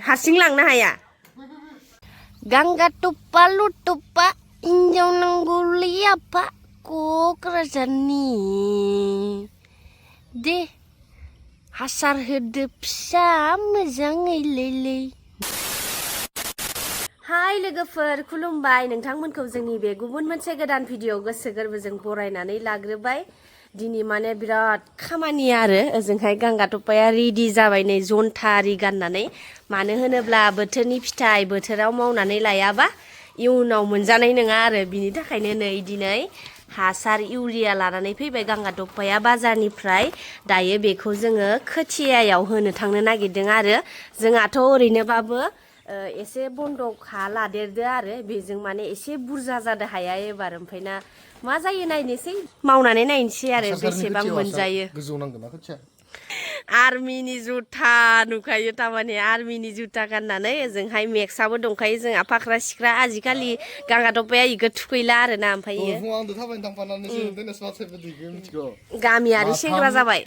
हारसिं लांनो हाया गांगा टुप्पा लुटुप्पा हिन्जाव नांगौलै आफा क'क्राझारनि दे हासार होदो फिसा मोजाङै लैलै हाय लोगोफोर खुलुमबाय नोंथांमोनखौ जोंनि बे गुबुन मोनसे गोदान भिडिअ गोसो गोरबोजों बरायनानै लाग्रोबाय दिनै माने बिराद खामानि आरो ओजोंहाय गांगा टप्पाया रेडि जाबाय नै जन्था आरि गाननानै मानो होनोब्ला बोथोरनि फिथाइ बोथोराव मावनानै लायाबा इयुनाव मोनजानाय नङा आरो बिनि थाखायनो नै दिनै हासार इउरिया लानानै फैबाय गांगा टप्पाया बाजारनिफ्राय दायो बेखौ जोङो खोथियायाव होनो थांनो नागिरदों आरो जोंहाथ' ओरैनोबाबो एसे बन्दक हा लादेरदो आरो बेजों माने एसे बुरजा जादो हाया एबार ओमफ्रायना मा जायो नायनोसै मावनानै नायनोसै आरो बेसेबां मोनजायो गोजौ नांगोन ना खोथिया आर्मिनि जुथा नुखायो थारमाने आर्मिनि जुथा गाननानै ओजोंहाय मेक्सआबो दंखायो जोंहा फाख्रा सिख्रा आजिखालि गांगा टप्पाया इखो थुखैला आरोना ओमफ्राय गामियारि सेंग्रा जाबाय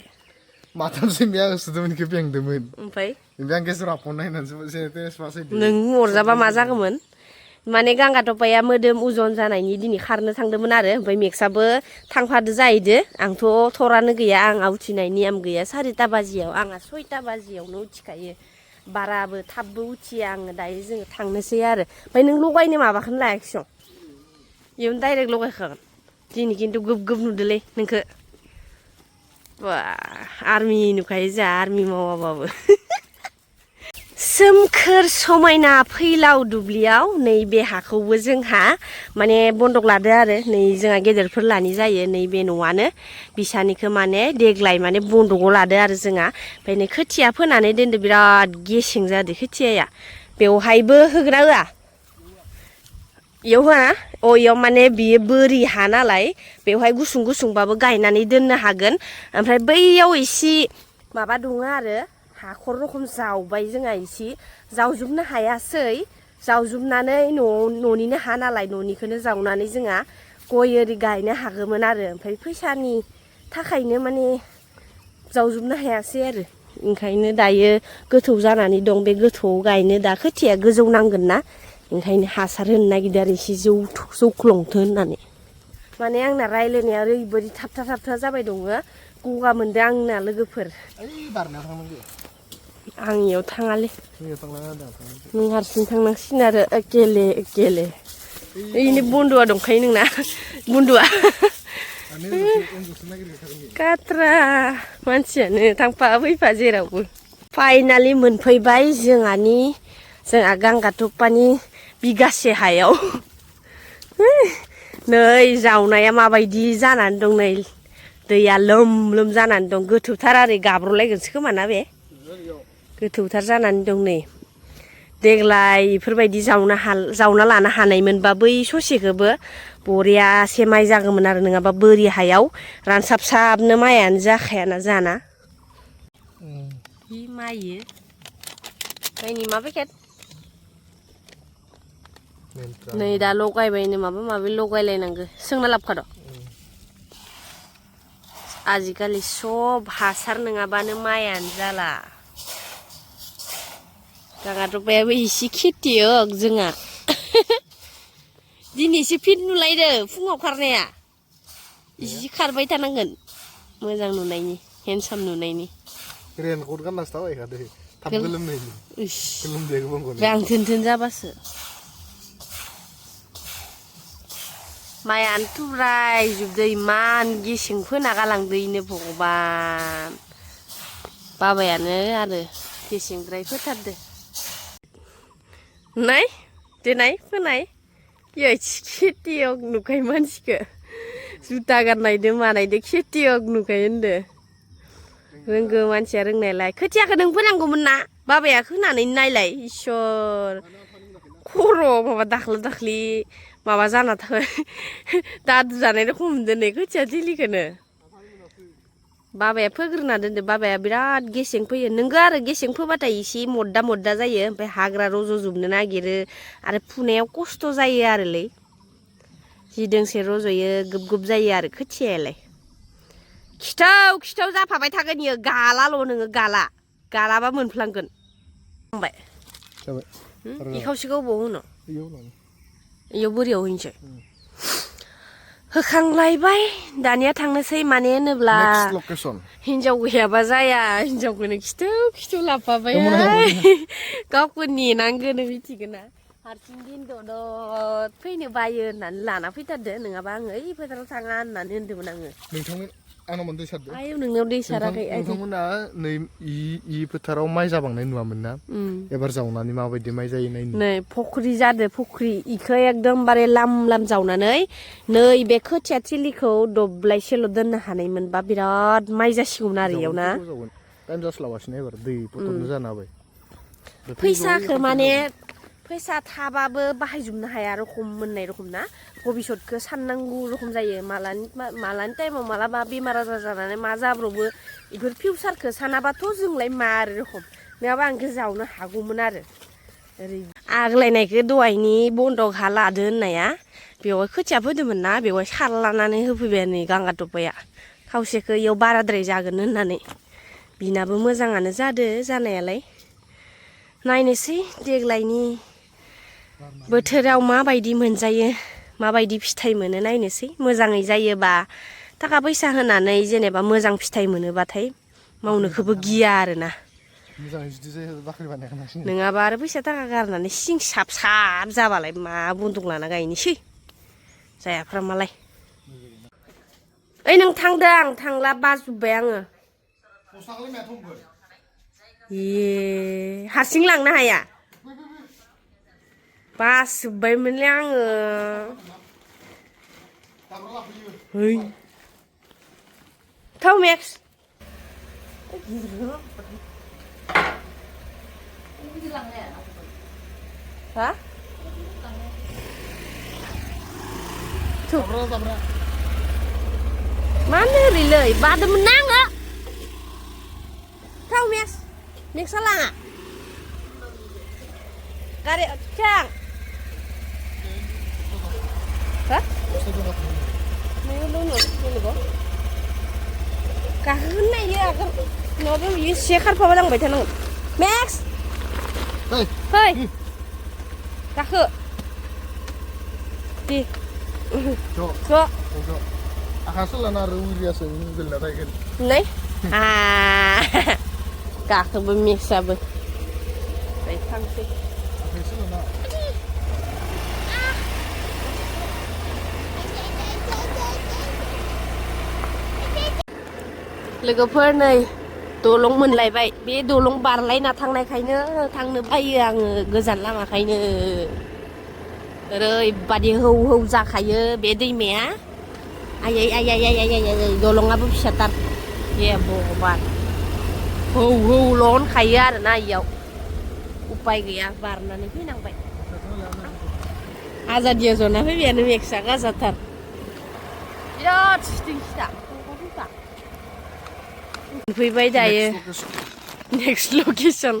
माथामसिम बे होसोदोंमोन इखो बेंदोंमोन ओमफ्राय आं गेजेराव फन नायनानैसो नों अरजाबा मा जागौमोन माने गांगा टप्पाया मोदोम उजन जानायनि दिनै खारनो थांदोंमोन आरो ओमफ्राय मेक्सआबो थांफादो जाहैदो आंथ' थरानो गैया आंहा उथिनाय नियम गैया 4टा बाजियाव आंहा 6टा बाजियावनो उथिखायो बाराबो थाबबो उथिया आङो दायो जोङो थांनोसै आरो ओमफ्राय नों लगायनो माबाखौनो लायाखिसं इयावनो डाइरेक्ट लगायखागोन दिनै खिन्थु गोब गोब नुदोलै नोंखो बा आर्मि नुखायो जा आर्मि मावाबाबो सोमखोर समायना फैलाव दुब्लियाव नैबे हाखौबो जोंहा माने बन्दक लादो आरो नै जोंहा गेदेरफोर लानि जायो नैबे न'आनो बिसानिखौ माने देग्लाय माने बन्दकआव लादो आरो जोंहा ओमफ्राय नै खोथिया फोनानै दोनदो बिराद गेसें जादो खोथियाया बेवहायबो होग्रा होआ इयाव होआ अ इयाव माने बियो बोरि हा नालाय बेवहाय गुसुं गुसुंबाबो गायनानै दोननो हागोन ओमफ्राय बैयाव एसे माबा दङ आरो हाखर रखम जावबाय जोंहा इसे जावजोबनो हायासै जावजोबनानै न'निनो हा नालाय न'निखौनो जावनानै जोंहा गय ओरि गायनो हागौमोन आरो ओमफ्राय फैसानि थाखायनो माने जावजोबनो हायासै आरो ओंखायनो दायो गोथौ जानानै दं बे गोथौआव गायनो दा खोथिया गोजौ नांगोन ना ओंखायनो हासार होनो नागिरदों आरो एसे जौख्लंथो होननानै माने आंना रायज्लायनाया ओरैबायदि थाबथा जाबाय दङ गगा मोनदों आंना लोगोफोर आं इयाव थाङालै नों हारसिं थांनांसिगोन आरो एकेले ओइनि बन्द'आ दंखायो नोंना बन्द'आ काट्रा मानसियानो थांफा फैफा जेरावबो फाइनालि मोनफैबाय जोंहा गांगा टप्पानि बिगासे हायाव नै जावनाया माबायदि जानानै दं नै दैया लोम जानानै दं गोथौथार आरो गाब्र'लायगोनसो खोमा ना बे गोथौथार जानानै दं नै देग्लाय बेफोरबायदि जावना लानो हानायमोनबा बै ससेखौबो बरियासे माइ जागौमोन आरो नङाबा बोरि हायाव रानसाबसाबनो माइयानो जाखायाना जाना हि माइयो माइनि मा पेकेट नै दा लगायबायनो माबा माबि लगायलायनांगौ सोंना लाबोखाद' आजिखालि सब हासार नङाबानो माइयानो जाला गांगा टप्पायाबो इसे खेथियक जोंहा दिनैसो फिट नुलायदो फुङाव खारनाया इसे खारबाय थानांगोन मोजां नुनायनि हेन्डसाम नुनायनि रेनकट गाननासो थाबायखादो थाब गोलोमनायनि आं थोन जाबासो माइयानो थुब्रायजोबदो इमान गेसें फोना गालांदोयनो भगबान बाबायानो आरो गेसेंद्राय फोथारदो नाय देनाय फोनाय खेथियक नुखायो मानसिखौ जुथा गाननायदो मानायदो खेथियक नुखायो होनदो रोंगौ मानसिया रोंनायलाय खोथियाखौ नों फोनांगौमोन ना बाबाया खोनानै नायलाय इसोर खर' माबा दाख्लि माबा जाना थाबाय दादु जानाय रखम मोनदों नै खोथिया थिलिखौनो बाबाया फोग्रोना दोनदो बाबाया बिराद गेसें फोयो नोंगो आरो गेसें फोबाथाय एसे मद्दा जायो ओमफ्राय हाग्रा रज'जोबनो नागिरो आरो फुनायाव खस्थ' जायो आरोलै जि दोंसे रज'यो गोब जायो आरो खोथियायालाय खिथौ जाफाबाय थागोन इयो गालाल' नोङो गालाबा मोनफ्लांगोन थांबाय जाबाय इखावसिखौ बबाव होनो इयाव बोरियाव होनोसै होखांलायबाय दानिया थांनोसै माने होनोब्ला हिनजाव गैयाबा जाया हिनजावखौनो खिथौ लाफाबाय गावखौ नेनांगोन मिथिगोना हारसिं दिनद'द फैनो बायो होननानै लाना फैथारदो नङाबा आङो ओइ फोथाराव थाङा होननानै होन्दोंमोन आङो नोंथांमोन आंनाव दै सारदो आयौ नोंनाव दै साराखै नोंथांमोना नै इ फोथाराव माइ जाबांनाय नुवामोन ना एबार जावनानै माबायदि माइ जायो नै फख्रि जादो फख्रि इखो एकदमबारे लाम जावनानै नै बे खोथिया थिलिखौ दब्लायसेल' दोननो हानायमोनबा बिराद माइ जासिगौमोन आरो इयाव ना टाइम जास्लाबासिनो एबार दै फटबनो जाना होबाय फैसाखौ माने फैसा थाबाबो बाहायजोबनो हाया रखम मोननाय रखम ना भबिसतखौ साननांगौ रखम जायो मालानि टाइमाव मालाबा बेमार आजार जानानै मा जाब्रबो बेफोर फिउचारखौ सानाबाथ' जोंलाय मा आरो रखम नङाबा आंखौ जावनो हागौमोन आरो ओरै आग्लायनायखौ दहायनि बन्दक हा लादो होननाया बेवहाय खोथिया फोदोंमोन ना बेवहाय सारलानानै होफैबाय नै गांगा टपाया खावसेखौ इयाव बाराद्राय जागोन होननानै बिनाबो मोजाङानो जादो जानायालाय नायनोसै देग्लायनि बोथोराव माबायदि मोनजायो माबायदि फिथाइ मोनो नायनोसै मोजाङै जायोबा थाखा फैसा होनानै जेनेबा मोजां फिथाइ मोनोबाथाय मावनोखौबो गिया आरोना नङाबा आरो फैसा थाखा गारनानै सिं साब जाबालाय मा बन्दक लाना गायनोसै जायाफ्रा मालाय ओइ नों थांदो आं थांला बाजोब्बाय आङो हारसिं लांनो हाया बाजोब्बायमोनलै आङो थाव मेक्स हा मानो ओरैलै बादोंमोन ना आङो थाव मेक्सा लाङा गारि थां ha नोङो लोंनो जेनेबा गाखोगोन ना इयो आगोल नङाबा इयो से खारफाबा लांबाय थानांगोन मेक्स फै गाखो दे ज' आखासो लाना आरो उरियासो गोलैना थाहैगोन नै गाखोबो मेक्साबो थांसै आखासो लाना लोगोफोर नै दलं मोनलायबाय बे दलं बारलायना थांनायखायनो थांनो बायो आङो गोजान लामाखायनो ओरैबादि हौ जाखायो बे दैमाया आयै दलङाबो फिसाथार ए भगबान हौ होनखायो आरोना इयाव उपाय गैया बारनानै फैनांबाय आजादिया जना फैबायानो मेक्सा गाजाथार बिराद सिथा फैबाय दायो नेक्स्ट लकेसन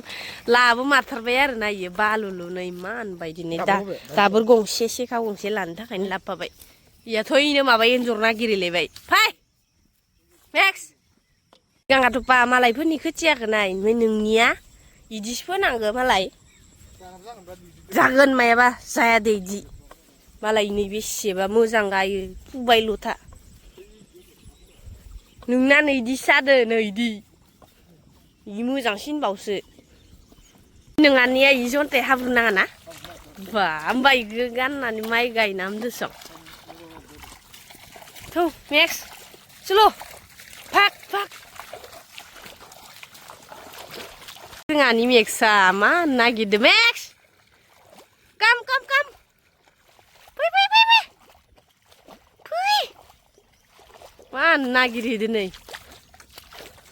लाबो मारथारबाय आरोना इयो बालुलुनो इमान बायदिनो दाबोर गंसे सेखा गंसे लानो थाखायनो लाबोफाबाय इयाथ' इनो माबा एन्जर नागिरलायबाय फै मेक्स गांगाथ'पा मालायफोरनि खोथियाखौ नाय ओमफ्राय नोंनिया इदिसो फोनांगो मालाय जागोन मायाबा जाया दे इदि मालाय नै बेसेबा मोजां गायो फुबायल'था नोंना नै इदिसो जादो नै इदि मोजांसिनबावसो नोंहानिया इ जन्थाय हाब्रु नाङा ना बा होमबा इखो गाननानै माइ गायना हामदोसं थौ मेक्स चल' फाक जोंहानि मेक्सा मा होननो नागिरदो मेक्स काम फै मा होननो नागिरहैदो नै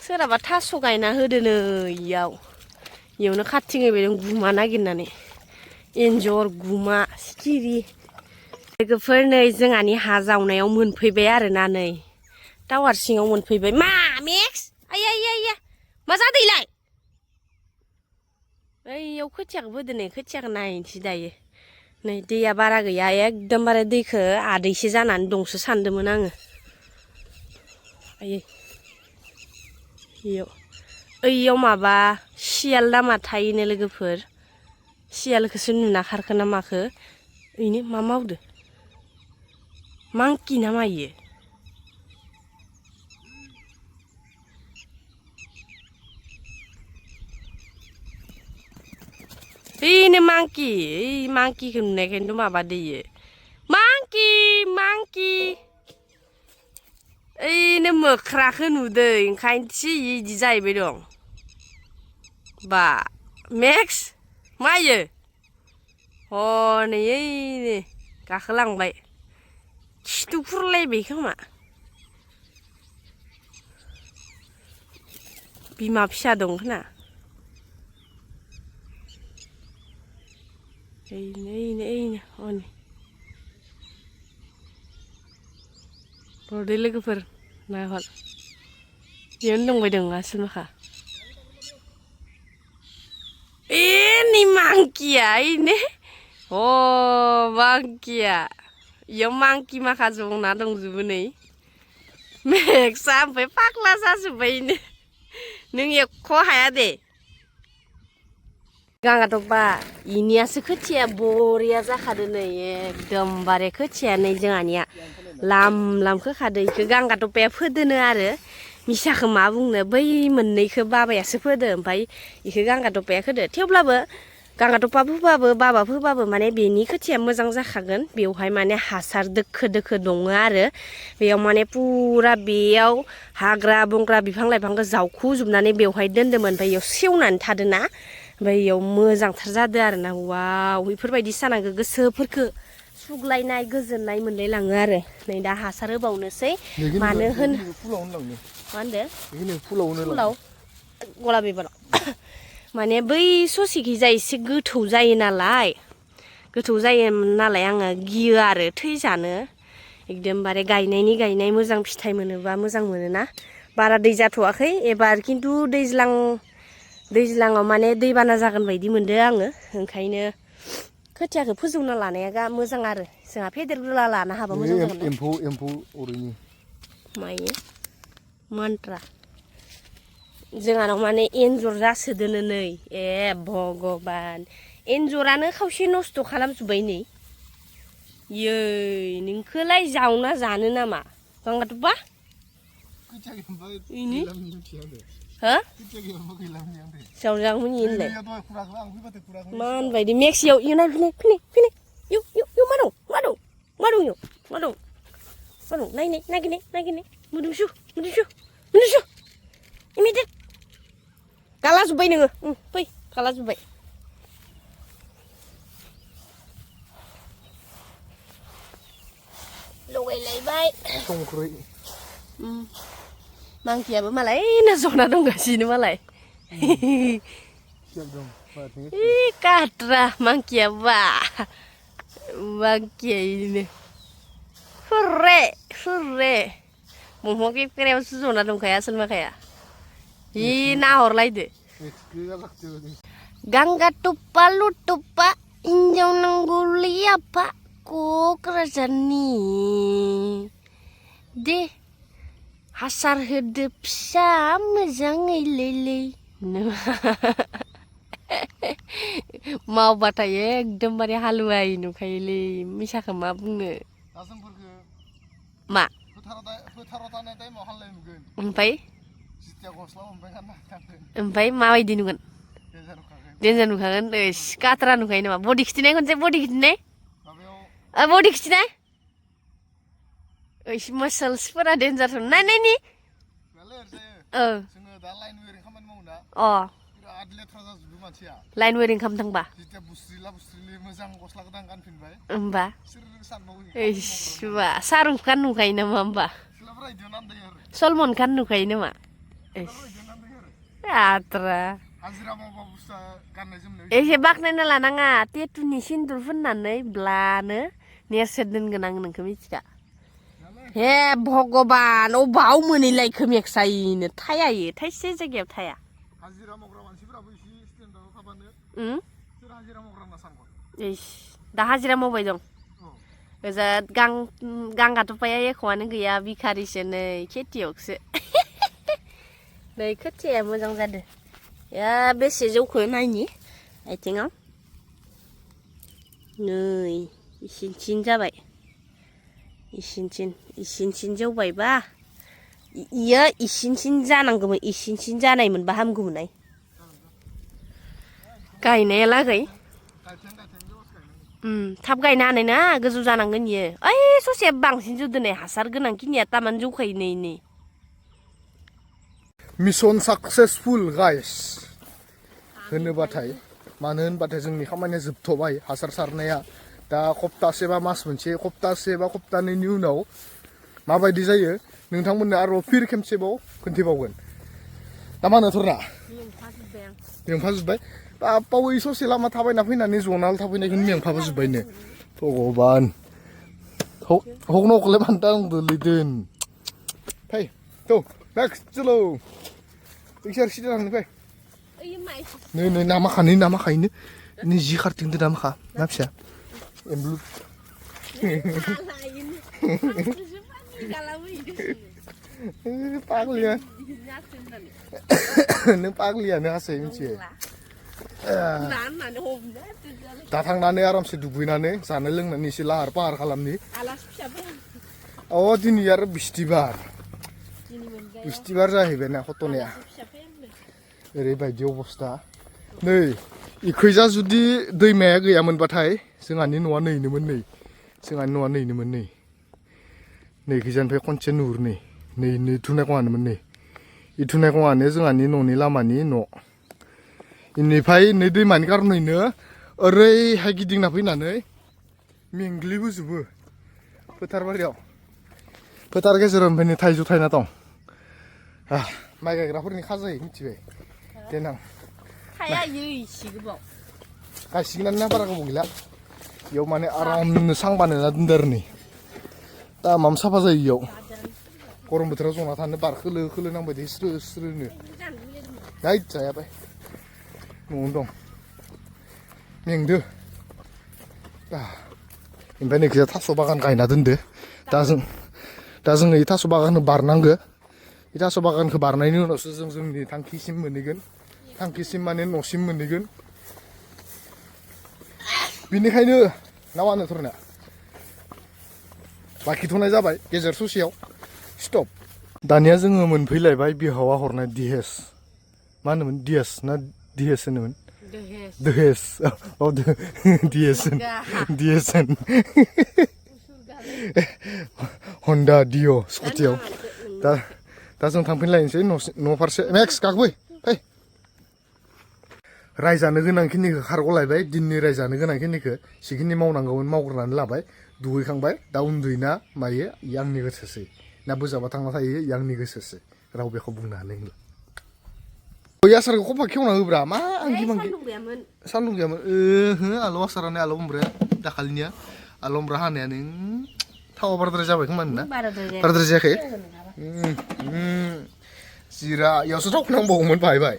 सोरहाबा थास' गायना होदो नै इयावनो खाथिंहैबाय दं गुमा नागिरनानै एन्जर गुमा सिखिरि लोगोफोर नै जोंहानि हा जावनायाव मोनफैबाय आरोना नै टावार सिङाव मोनफैबाय मा मेक्स आया मा जादोंलाय ओइयाव खोथियाखौ फोदो नै खोथियाखौ नायनोसै दायो नै दैया बारा गैया एकदमबारे दैखौ आदैसे जानानै दंसो सानदोंमोन आङो आयै इयाव ओइयाव माबा सियाल लामा थायोनो लोगोफोर सियालखौसो नुना खारखो ना माखो इनो मा मावदो मांकि ना मा इयो इनो मांकि ओइ मांकिखौ नुनायखायनोथ' माबादो इयो मांकि मांकि ओइनो मोख्राखौ नुदो ओंखायनोसो इदि जाहैबाय दं बा मेक्स मा इयो हनै ओइनो गाखोलांबाय खिथु खुरलायबाय खोमा बिमा फिसा दं खोना ओइनो हनै रदै लोगोफोर नाहर बेयावनो दंबाय दं आसोल माखा नै मांकिया इनो अ मांकिया इयाव मांकि माखा जंना दंजोबो नै मेक्सा ओमफ्राय फाग्ला जाजोब्बाय इनो नों एख' हाया दे गाङाथ' बा इनियासो खोथिया बरिया जाखादो नै एकदमबारे खोथिया नै जोंहानिया लाम लाम खोखादो इखो गांगाथ'पाया फोदोनो आरो मिसाखौ मा बुंनो बै मोननैखौ बाबायासो फोदो ओमफ्राय इखो गांगाथ'पाया खोदो थेवब्लाबो गांगाथ'पा फोबाबो बाबा फोबाबो माने बेनि खोथिया मोजां जाखागोन बेवहाय माने हासार दोखो दोखो दङ आरो बेयाव माने पुरा बेयाव हाग्रा बंग्रा बिफां लाइफांखौ जावखुजोबनानै बेवहाय दोन्दोंमोन ओमफ्राय इयाव सेवनानै थादोना ओमफ्राय इयाव मोजांथार जादो आरोना वाव बेफोरबायदि सानांगो गोसोफोरखो सुग्लायनाय गोजोननाय मोनलाय लाङो आरो नै दा हासार होबावनोसै मानो होन मा होनदो फुलाव गला बिबाराव माने बै ससेखिजा एसे गोथौ जायो नालाय आङो गियो आरो थैजानो एकदमबारे गायनाय मोजां फिथाइ मोनोबा मोजां मोनोना बारा दै जाथ'वाखै एबार खिन्थु दैज्लाङाव माने दैबाना जागोन बायदि मोनदो आङो ओंखायनो खोथियाखौ फोजौना लानाया मोजां आरो जोंहा फेदेरग्रोना लानो हाबा मोजां जागोन एम्फौ अरैनि मायो मन्त्रा जोंहानाव माने एन्जर जासोदोनो नै भगबान एन्जरानो खावसे नस्थ' खालामजोब्बाय नैयै नोंखोलाय जावना जानो नामा गांगाथ'पा इनि हो जावजागौमोन इयोलाय मान बायदि मेक्सियाव इयो नाय फैनाय इउ मा दं नागिरनाय मोदोमसु इमिडियेट गाला जोब्बाय नोङो फै गाला जोब्बाय लगायलायबाय संख्रै मांकियाबो मालाय ना जना दंगासिनो मालाय काट्रा मांकिया इनो हुर्रे मम' केकेरायावसो जना दंखाया आसोल माखाया हि नाहरलायदो गांगाथ'पा लुथ'पा हिनजाव नांगौलै आफा क'क्राझारनि दे हासार होदो फिसा मोजाङैलै मावबाथाय एकदमबारे हालुवाय नुखायोलै मिसाखौ मा बुंनो मा ओमफ्राय माबायदि नुगोन देन्जार नुखागोन काट्रा नुखायो नामा बडि खिथिनाय खनसे बडि खिथिनाय मोसोल्सफोरा देन्जार नायनायनि लाइन वेरिं खालामनो थांबा होमबा शाहरुख खान नुखायो नामा होमबा सलमान खान नुखायो नामा आद्रा एसे बाख्नायना लानाङा टेटुनि सिन्दुर फोननानै ब्लानो नेरसोन दोनगोन आं नोंखौ मिथिखा हे भगबान अबाव मोनैलायखो मेक्सायनो थाया इयो थाइसे जायगायाव थाया दा हाजिरा मावबाय दं ओजा गांगाथ'पाया एख'आनो गैया बिखारिसो नै खेथियावसो नै खोथियाया मोजां जादों या बेसे जौखो नायनि आथिङाव नै इसिनसिन जाबाय इसिनसिन जौबायबा इयो इसिनसिन जानांगौमोन इसिनसिन जानाय मोनबा हामगौमोनहाय गायनायालागै थाब गायनो हानाय ना गोजौ जानांगोन इयो ओइ ससेया बांसिन जौदों नै हासार गोनां खिनिया तामान जौखायो नै मिशन साक्सेसफुल गाइस होनोबाथाय मानो होनबाथाय जोंनि खामानिया जोबथ'बाय हासार सारनाया दा सप्तासे बा मास मोनसे सप्तासे बा सप्तानैनि उनाव माबायदि जायो नोंथांमोननो आरो फिर खेमसेबाव खोन्थिबावगोन दा मा होनो थरना मेंफाजोब्बाय बावै ससे लामा थाबायना फैनानै जनाल थाफैनायखौनो मेंफाबोजोब्बायनो भगबान हक न'खौलाय मानो दांदोलैदोन फै थ' नेक्स्ट चलो पिक्सार सिदा थांनो फै नै नामाखायनो नै जि खारथिंदो नामाखा ना फिसा एमब्लु पागलिया नों पागलियानो हासै मिथियो दा थांनानै आरामसे दुगैनानै जानो लोंनानै एसे लाहार फाहार खालामनि दिनै आरो बिस्थिबार जाहैबाय ना खतनाया ओरैबायदि अबस्था नै इखैजा जुदि दैमाया गैयामोनबाथाय जोंहानि न'आ नैनोमोन नै इखैजानिफ्राय खनसे नुहुर नै थुनायखङानोमोन नै इ थुनायखङानो जोंहानि न'नि लामानि न' इनिफ्राय नै दैमानि कारनैनो ओरैहाय गिदिंना फैनानै मेंग्लिबोजोबो फोथार बारियाव फोथार गेजेराव ओमफ्राय नै थाइजौ थायना दं माइ गायग्राफोरनि खाजायो मिथिबाय देनां गायसिगोनानो बारा गोबाव गैला इयाव माने आरामनो सां बानायना दोनदो आरो नै दा माम साफा जायो इयाव गरम बोथोराव जना थानो बार खोलो नांबाय थायो स्रोनो नाय जायाबाय न'आवनो दं मेंदो ओमफ्राय नैखिजा थास' बागान गायना दोनदो दा जोङो इ थास' बागानखौ बारनांगो इ थास' बागानखौ बारनायनि उनावसो जों जोंनि थांखिसिम मोनहैगोन थांखिसिम माने न'सिम मोनहैगोन बेनिखायनो ना मा होनो थरना लाखिथ'नाय जाबाय गेजेर ससेयाव स्टप दानिया जोङो मोनफैलायबाय बिहावा हरनाय दिहेस मा होनोमोन दिहेस ना दिहेस होनोमोन दिहेस हन्डा डिअ स्कुटियाव दा जों थांफिनलायनोसै न' फारसे नेक्स्ट गाखोफै फै रायजानो गोनांखिनिखौ खारग'लायबाय दिननि रायजानो गोनांखिनिखौ सिखिनि मावनांगौमोन मावग्रोनानै लाबाय दुगैखांबाय दा उन्दुयोना मायो इ आंनि गोसोसै ना बोजाबा थांना थायो इ आंनि गोसोसै राव बेखौ बुंनो हानाय नंला आसारखौ खफा खेवना होब्रा मा आंगि सान्दुं गैयामोन आलु आसारानो आलु हमब्राया दाखालिनिया आलु हमब्रा हानायानो थावा बाराद्राय जाबाय खोमा ना बाराद्राय जायाखै जिरा इयावसो थावखौ नांबावगौमोन बाहाय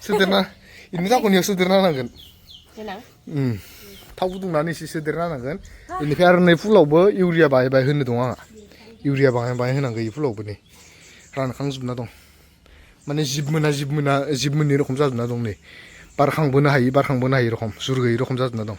सोदेरना इनि थावखौनियाव सोदेरना होनांगोन थाव फुदुंनानै एसे सोदेरना होनांगोन बेनिफ्राय आरो नै फुलावबो इउरिया बाहाय होनो दं आंहा इउरिया बाहाय होनांगौ इ फुलावबो नै रानखांजोबना दं माने जिब मोनि रखम जाजोबना दं नै बारखांबोनो हायि रखम जुर गैयि रखम जाजोबना दं